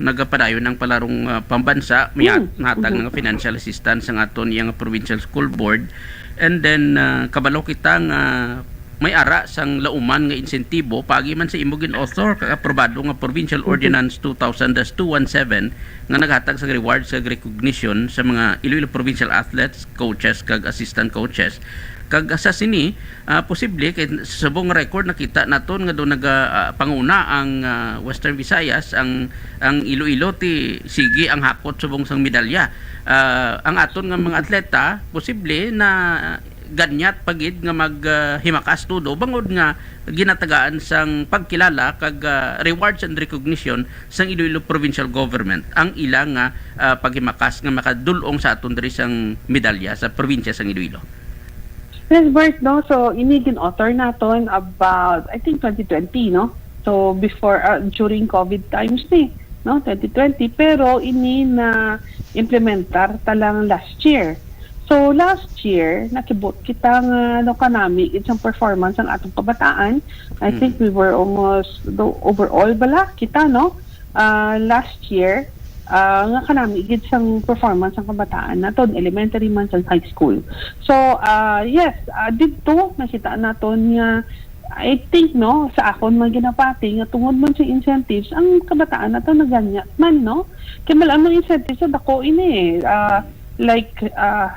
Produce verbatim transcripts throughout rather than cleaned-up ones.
nagapadayon ang palarong, ah, pambansa, may Mm. hat-, nahatag Mhm. nga financial assistance ang aton iya nga provincial school board. And then, ah, kabalo kita nga may ara sang lauman nga insentibo paagi man sa imo gin-author kag aprobado nga Provincial Mhm. Ordinance two thousand dash two one seven nga naghatag sang rewards kag recognition sa mga Iloilo Provincial athletes, coaches, kag assistant coaches. Kag sa sini, ah, posible kay subong nga record nakita naton nga do naga, ah, panguna ang, ah, Western Visayas, ang, ang Iloilo ti sige ang hakot subong sang medalya. Ah, ang aton nga mga atleta posible na ganyat pa gid nga mag, ah, himakas todo bangod nga ginatagaan sang pagkilala kag, ah, rewards and recognition sang Iloilo Provincial Government ang ila nga, ah, paghimakas nga makadul-ong sa aton diri sang medalya sa probinsya sang Iloilo. Yes, Bert, no? So, ini gin-author naton about, I think, twenty twenty, no? So, before, uh, during COVID times ni, no? Twenty twenty. Pero ini na implementar ta lang last year. So, last year, nakibot kita nga, no, kanami gid sang performance ang atong kabataan. I Mhm. think we were almost, do, overall bala kita, no? Ah, last year, ah, nga kanami gid sang performance ang kabataan naton, elementary man sa high school. So, ah, yes, ah, didto nakita naton nga, I think, no, sa akon man ginapati nga tungod man sa incentives, ang kabataan naton naganyat man, no? Kay mal-, ang mga incentives sa dako ini, eh. Ah, like, ah,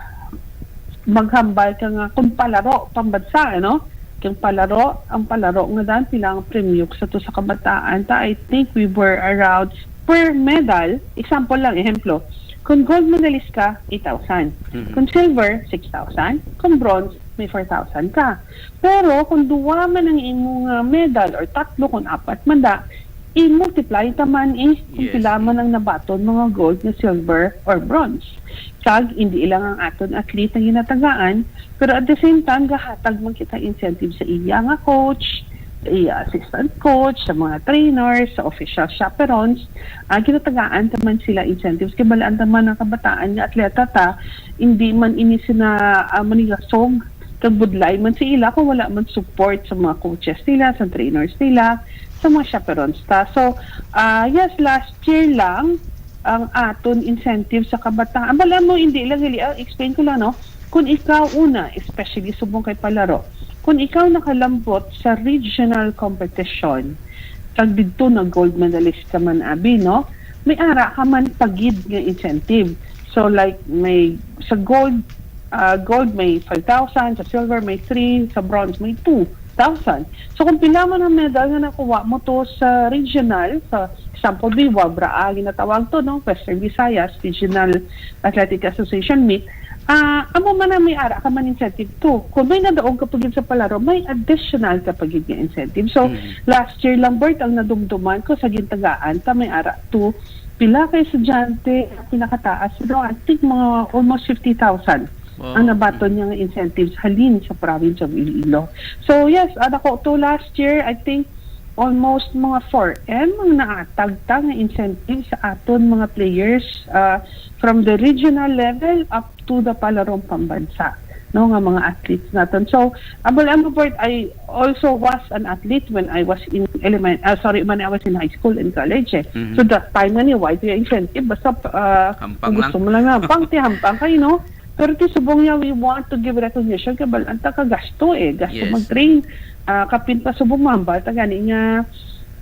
maghambal ka nga kung palaro pambansa, ano? Kung palaro, ang palaro nga dan, pila ang premyo sa to sa kabataan ta, I think we were around per medal, example lang, ehemplo, kung gold medalist ka, eight thousand. Mhm. Kung silver, six thousand. Kung bronze, may four thousand ka. Pero kung duwa man ang imo nga medal or tatlo, kung apat man da, i-multiply ta man eh, kung Yes. pila man ang nabaton, mga gold nga silver or bronze. Kag hindi lang ang aton athlete ang ginatagaan, pero at the same time, gahatag man kita incentive sa iya nga coach, sa iya assistant coach, sa mga trainers, sa official chaperones. Ah, ginatagaan ta man sila incentives. Kay balaan ta man ang kabataan nga atleta ta, hindi man ini sina, ah, manigasog kag budlay man sa ila kung wala man support sa mga coaches nila, sa trainers nila, sa mga chaperones ta. So, ah, yes, last year lang ang aton incentive sa kabataan. Bala mo, hindi lang, gali, ah, explain ko lang, no? Kung ikaw una, especially subong kay palaro, kung ikaw nakalambot sa regional competition, kag didto na gold medalist ka man, abi, no? May ara ka man pagid nga incentive. So, like, may, sa gold, ah, gold may five thousand, sa silver may three, sa bronze may two thousand. So, kung pila man ang medal nga nakuha mo to sa regional, sa example, di, WABRA, ah, ginatawag to, no? Western Visayas Regional Athletic Association meet, ah, amo man ang may ara ka man incentive to. Kung may nadaog ka pagid sa palaro, may additional ka pagid nga incentive. So, Mhm. last year lang, Bert, ang nadumduman ko sa gintagaan ta, may ara to pila kay estudyante, pinakataas, no? I think mga almost fifty thousand Wow. ang nabaton niya nga incentives halin sa province of Iloilo. So, yes, ah, dako to last year, I think almost mga four M ang naatag ta nga incentive sa aton mga players, ah, from the regional level up to the palarong pambansa, no, nga mga athletes naton. So, abol ang report, I also was an athlete when I was in element, ah, sorry, when I was in high school and college, eh. Mhm. So, that time nga ni, why do you incentive? Basta, ah, Hampang kung gusto lang. mo lang nga hampang, ti hampang kayo, no? Pero ti subong niya, we want to give recognition kay bal-an ta ka gasto, eh. Gasto Yes. mag-train. Ah, kapin pa subong mambal ta gani nga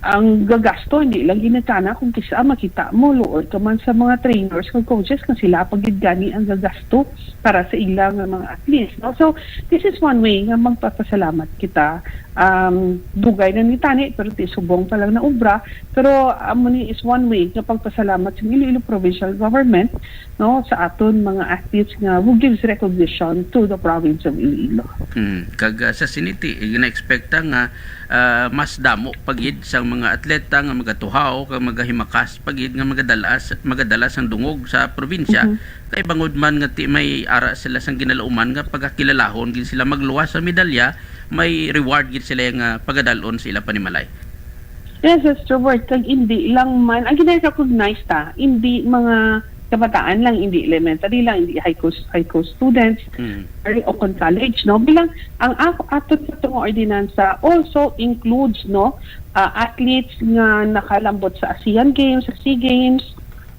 ang gagasto, hindi lang ginatana kung kisa makita mo, luod ka man sa mga trainers kag coaches nga sila pa gid gani ang gagasto para sa ila nga mga athletes, no? So, this is one way nga magpapasalamat kita. Um, dugay na ni tani, pero ti subong pa lang na obra. Pero amo ni is one way nga pagpasalamat sa Iloilo Provincial Government, no, sa aton mga athletes nga who gives recognition to the province of Iloilo. Hmm. Kag, ah, sa sini ti, gina-expecta nga, ah, mas damo pa gid sang mga atleta nga magatuhaw kag magahimakas pa gid nga magadala s-, magadala sang dungog sa probinsya. Mhm. Kay bangod man nga ti may ara sila sang ginalauman nga pagakilalahon gid sila magluwas sa medalya, may reward gid sila nga pagadal-on sa ila panimalay. Yes, that's true, Bert. Kag hindi lang man, ang gina-recognize ta, hindi mga kabataan lang, hindi elementary lang, hindi high school, high school students, Mm. or, o kon college, no? Bilang ang ako aton sa tungo ordinansa also includes, no, ah, athletes nga nakalambot sa ASEAN Games, sa SEA Games,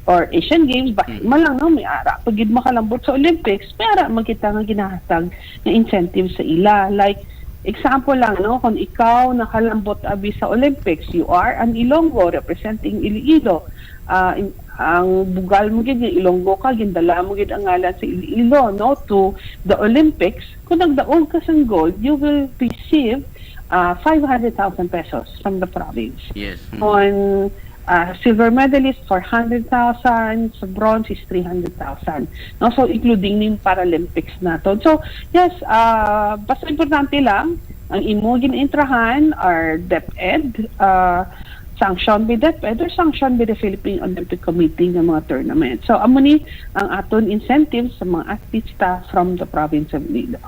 or Asian Games, ba Mm. man lang, no, may ara pa gid makalambot sa Olympics, may ara man kita nga ginahatag nga incentive sa ila. Like, example lang, no, kung ikaw nakalambot abi sa Olympics, you are an Ilonggo representing Iloilo. Ah, in- ang bugal mo gid nga Ilonggo ka, gindala mo gid ang ngalan sa Iloilo, no, to the Olympics. Kung nagdaog ka sang gold, you will receive uh, five hundred thousand pesos from the province. Yes. Mm. On uh, silver medalist, four hundred thousand, sa bronze is three hundred thousand. No? So, including ning Paralympics naton. So, yes, uh, basta importante lang, ang imo ginaintrahan are DepEd, uh, sanction by DepEd or sanction by the Philippine Olympic Committee nga mga tournament. So, amo ni ang aton incentives sa mga athletes ta from the province of Iloilo.